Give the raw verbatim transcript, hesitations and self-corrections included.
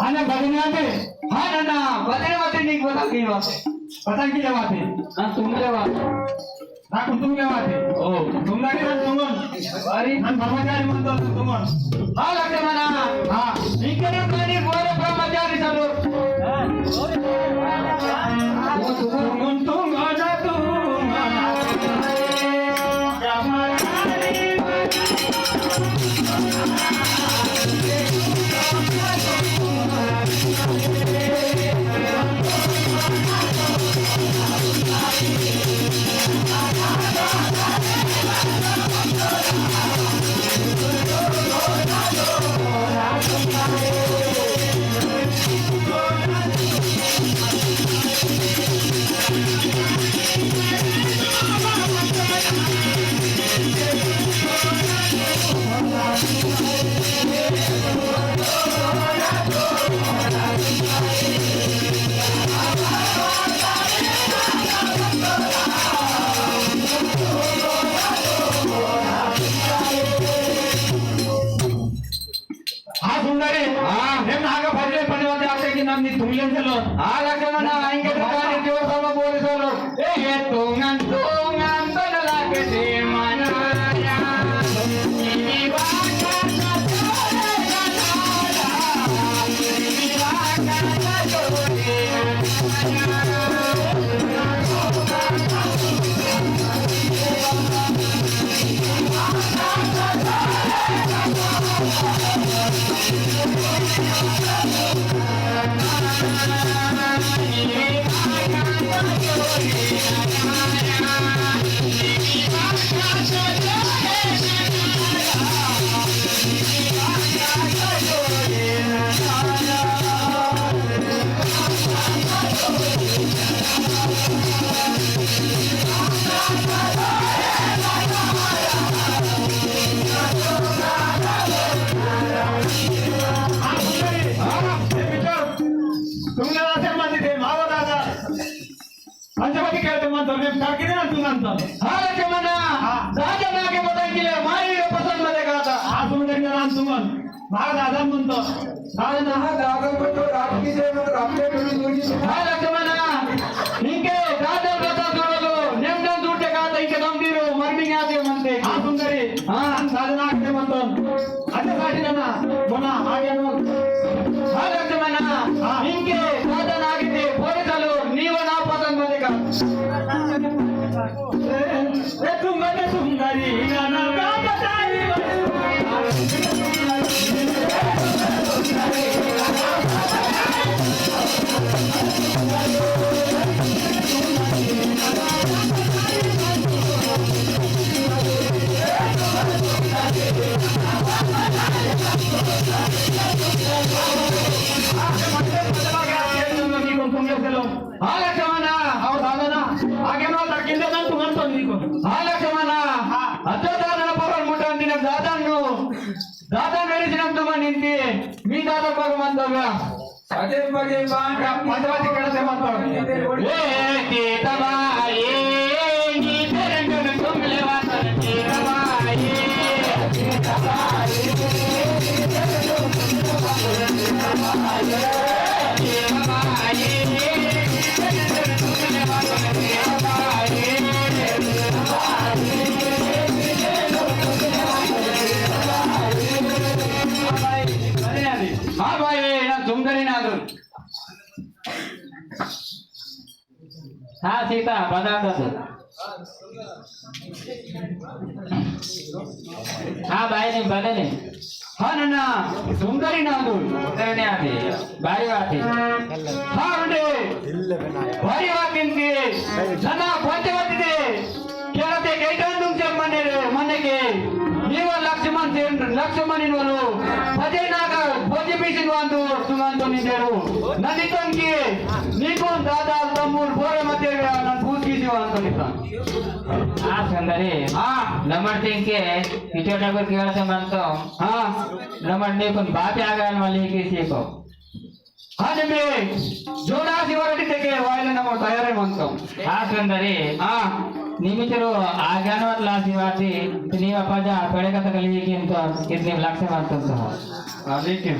Ana badene ate? Ha nana, badene ate, nik badene ate. Badene ki lewate? Na tungan lewate. Na tungan lewate. O, tungan na tungan. Bari. Nana brahmachari manto tungan. Ha, Lakshmana. Ha. Inke na tungan ni bore brahmachari salo. Tungan, tungan, tungan. Ha, sundari. Ha. Nana aga fajle pani wate ate ki nana ni tungan selo. Ha, Lakshmana, inke tungan ni tiwa sama bore selo. E, ye tungan, tungan, tungan lagi di mana ya? Ini baca satu. Panchavati खेळते म्हणतो, मी टाकीने ना तू म्हणतो. हा, लक्ष्मणा. हा. दादा नागे बताय किले, मारी रे पसंद मध्ये गाता. हा, तुम्ही त्यांना नाम तू म्हण. माझा दादा म्हणतो. दादा ना, हा, दादा म्हणतो, राजकीय जे म्हणतो, आपले तुम्ही मुलगी. हा, लक्ष्मणा. इंके दादा बता तुरलो, नेमना दूर ते गाता, इंके दम दिरो, मरमी आते म्हणते. हा, सुंदरी. हा. दादा नागे म्हणतो. అదే సాటి నన్న మొన్న ఆగాను. ఆ లక్ష్మణ, ఆ. ఇంకే సాధన ఆగితే పోలీసులు నీవు నా పదం మధ్యగా. ఏ తుంగన సుందరి, నా బాబా ఆ లక్ష్మణ, అవు దాదన, ఆగేనో తగ్గిందే నన్ను తుంగంతో నీకు. ఆ లక్ష్మణ, అచ్చో దాదన పొరలు ముట్టండి, నాకు దాదాను, దాదాను వెలిసినంత మంది ఇంటి, మీ దాదా భగవంతుగా. అదే పదే బాగా పదవతి కడతే మాత్రం. ఏ, ఏ, నీ పేరెంటును తుంగలే వాసన, ఆ బాయ్, నా తుంగరి నాదు. ఆ, సీత, పదార్థ. ఆ, బాయ్ నీ, బాయ్ నీ. ఆ, నన్న, సుందరి నాదు. సుందరి నాదు. బారి వాతి. ఆ, అంటే, బారి వాతింది. నన్న, పంచవతిది. కేరతే కైతాందుం చెమ్మనేరే, మనకి. నీవ లక్ష్మణ్ సేన్, లక్ష్మణ్ ఇన్వలు. పదే నాగ, పదే పీసిన్ వాందు, సుమంతు నిందేరు. నన్నితంకి. నీకు దాదా తమ్ముడు బోరే మతేగా నన్ను పూసిసి ఆ, సుందరి. ఆ. నమ్మడి తింకె, ఇచ్చో ठाकुर की ओर से मंतोम. ఆ. నమ్మడి నీకు బాపి ఆగన్ మళ్ళీ కి सीखो. అదే మే, జోడా శివరెడ్డి తెగే వాయిల నమ్మ తయారే మంతోం. ఆ, సుందరి. ఆ. నిమిచరు ఆగన్ వల్ల శివాది, నీవ పద, పెడకత కలిగి ఇంత, ఇది నీ లక్ష్యం అంత. అదే.